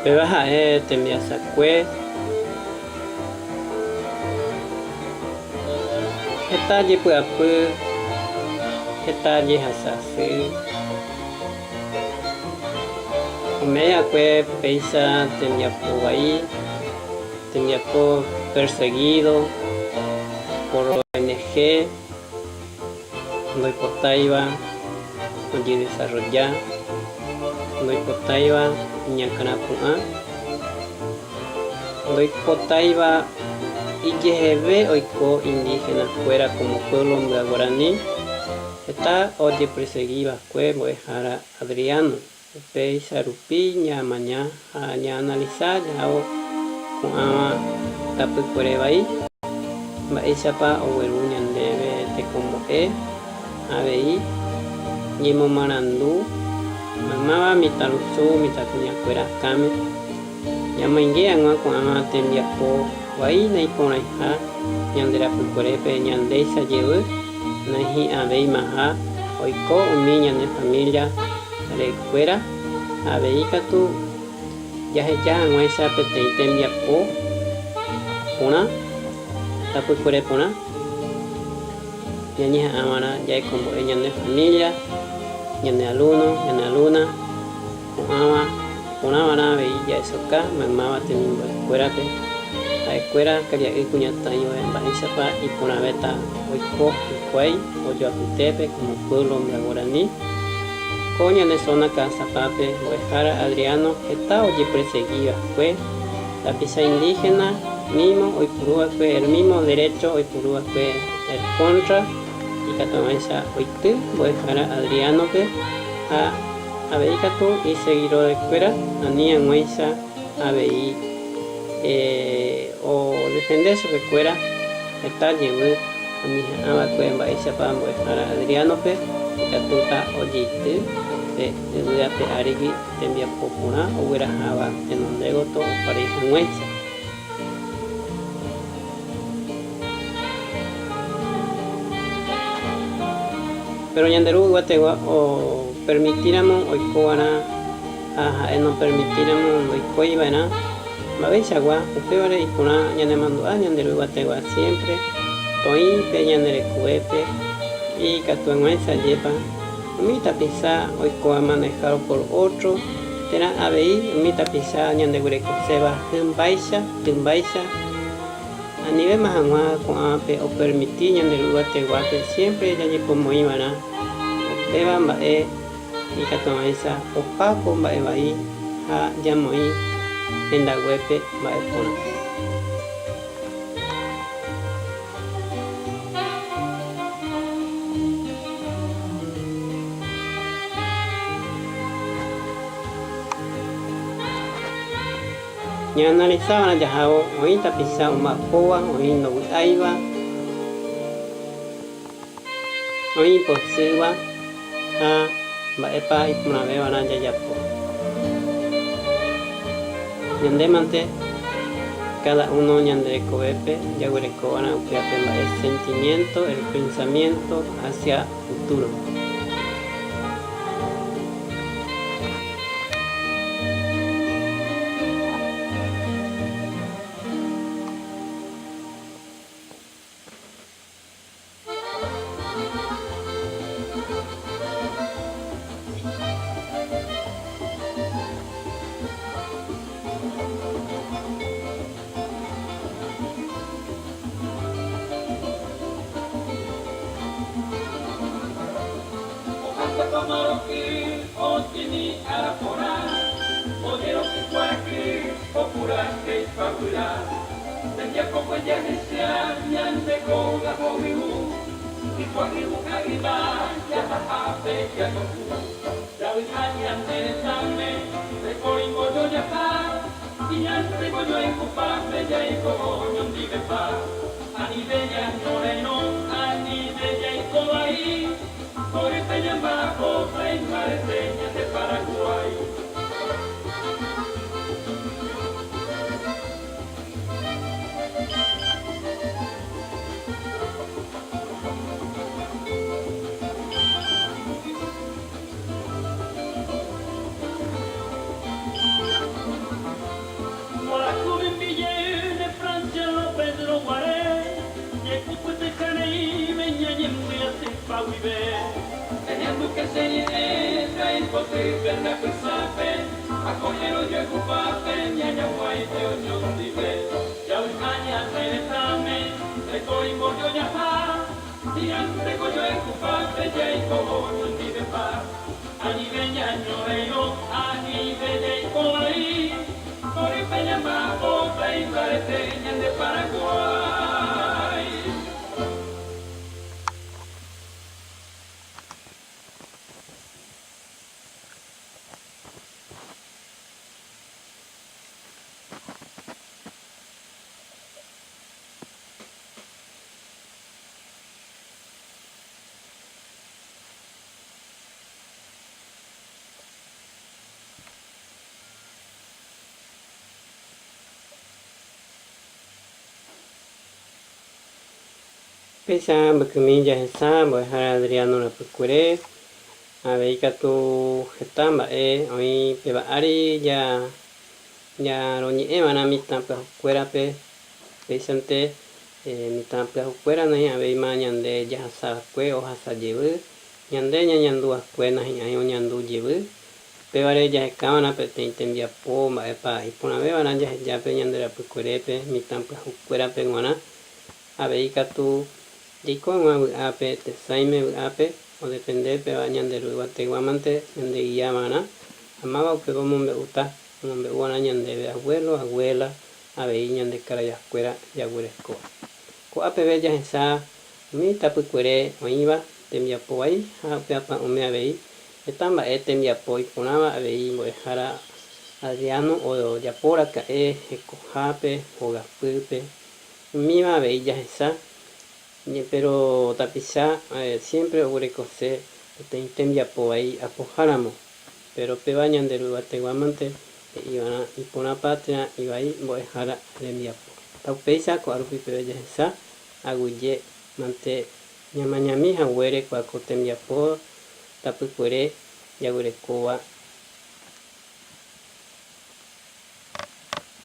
Péva ha'e tembiasakue. Heta jepy'apy, heta jehasa asy. Ome'ẽ'akue péicha tembiapo vai, tembiapo perseguido por ONG ndoipotáiva ojedesarrolla, ndoipotáiva iñakãrapu'ã, ndoipotáiva ijeheve oiko indígena-kuéra como pueblo Mbya Guarani, heta ojepersegiva'ekue mbo'ehára Adriano. Upéicha rupi ñamaña ha ñaanalisa jahávo ko'ãva tapykuere vai, mba'éichapa ogueru ñandéve tekombo'e, avei ñemomarandu maymáva mitãrusu mitãkuñakuéra akãme, ñamoinge hag̃ua ko'ãva tembiapo vai naiporãiha ñande rapykuerépe ñandéicha jevy naihi'ãvéimaha oiko umi ñane familia rekuéra avei katu jahecha hag̃uáicha peteĩ tembiapo porã, tapykuere porã, ñañeha'ãva'erã jahekombo'e ñane familia, ñane alumno, ñane alumna, ko'ãva porãva'erã avei jahesoka maymáva temimbo'ekuérape, ha'ekuéra karia'y kuñataĩva mba'éichapa iporãvéta oiko hikuái ojoapytépe como pueblo Mbya Guarani. Ko ñane zona Ka'asapápe mbo'ehára Adriano heta ojepresegi va'ekue, tapicha indígena mimo oipuru va'ekue el mimo derecho oipuru va'ekue el contra ikatuavãicha oity mbo'ehára Adriano-pe ha avei katu iseguidorekuéra ani hag̃uáicha avei odefende chupekuéra heta jevy oñeha'ã va'ekue mba'éichapa mbo'ehára Adriano-pe ikatúta ojeity pe yvy ape árigui tembiapo porã ogueraháva tenonde gotyo oparei hag̃uáicha. Péro ñande Ru Yvategua opermitíramo oiko va'erã ha ha'e nopermitíramo ndoikói va'erã mba'eichagua, upévare iporã ñanemandu'a ñande Ru Yvategua siémpre toĩ pe ñande rekovépe ikatu hag̃uáicha ajépa umi tapicha oikóva manejado por ótro térã avei umi tapicha ñandeguerekoséva hymbáicha, tymbáicha. Anivéma hag̃ua ko'ãpe opermiti ñande Ru Yvateguápe siémpre jañepomoĩ va'erã upéva mba'e ikatuavãicha opa ko mba'e vai ha jamoĩ hendaguépe mba'e porã. Ñaanalisava'erã jahávo oĩ tapicha omba'apóva, oĩ ndovy'áiva, oĩ ipochýva ha mba'épa iporãvéva'erã jajapo. Ñandémante káda uno ñande rekovépe jaguerekova'erã upévape mba'e sentimiento, el pensamiento hacia futuro. Ohasapamaroky otĩmi ára porã, ojeroky kuarahy opurahéi paguyra. Tembiapokue jahecha ñande kóga hovyũ, ikuahyvu ha yva jahahápe jajohu. Javy'a ñane retãme, ndaipóri mbojojaha, iñande mbojoayhupápe jaiko oñondivepa. Anive ñañorairõ, anive jaiko vai, torýpe ñamba'apo taimbarete ñande Paraguái. chupe. Ehendúke che ñe'ẽ, reipoty pende apysápe, ha ko'ẽrõ joehupápe ñañaguaite oñondive. Javy'a ñane retãme, reko imbojojaha, hi'ãnteko joehupápe jaiko oñondivepa. Anive ñañorairõ, anive jaiko vai, torýpe ñamba'apo taimbarete ñande Paraguái. Péicha mbykymi jahecha mbo'ehára Adriano rapykuere, avei katu heta mba'e oĩ péva ári jaroñe'ẽva'erã mitã pyahukuérape, péichante mitã pyahukuéra nahi'ãvéima ñande jahasa va'ekue ohasa jevy, Ñande ñañandu va'ekue nahi'ãi oñandu jevy, upévare jahekava'erã peteĩ tembiapo mba'épa iporãveva'erã jaheja pe ñande rapykuerépe mitã pyahukuérape g̃uarã. Avei katu jaiko hag̃ua vy'ápe, tesãime vy'ápe, odepende péva ñande Ru Yvateguámante ñande guiava'erã, ha máva upéva omombe'úta, omombe'uva'erã ñandéve abuelo, abuela, avei ñande karaiakuéra jaguerekóva. Ko'a peve jahecha Umi tapykuere oĩva tembiapo vai ha upe apa'ũme avei heta mba'e tembiapo iporãva avei mbo'ehára Adriano ojapo raka'e hekohápe, hogapýpe, umíva avei jahecha, péro tapicha siémpre oguerekose peteĩ tembiapo vai apoháramo, péro péva ñande Ru Yvateguámante he'iva'erã iporãpa térã ivai mbo'ehára rembiapo. Ta upéicha ko'árupi peve jahecha Aguyje mante ñamañami haguére kua ko tembiapo tapykuere jaguerekóva.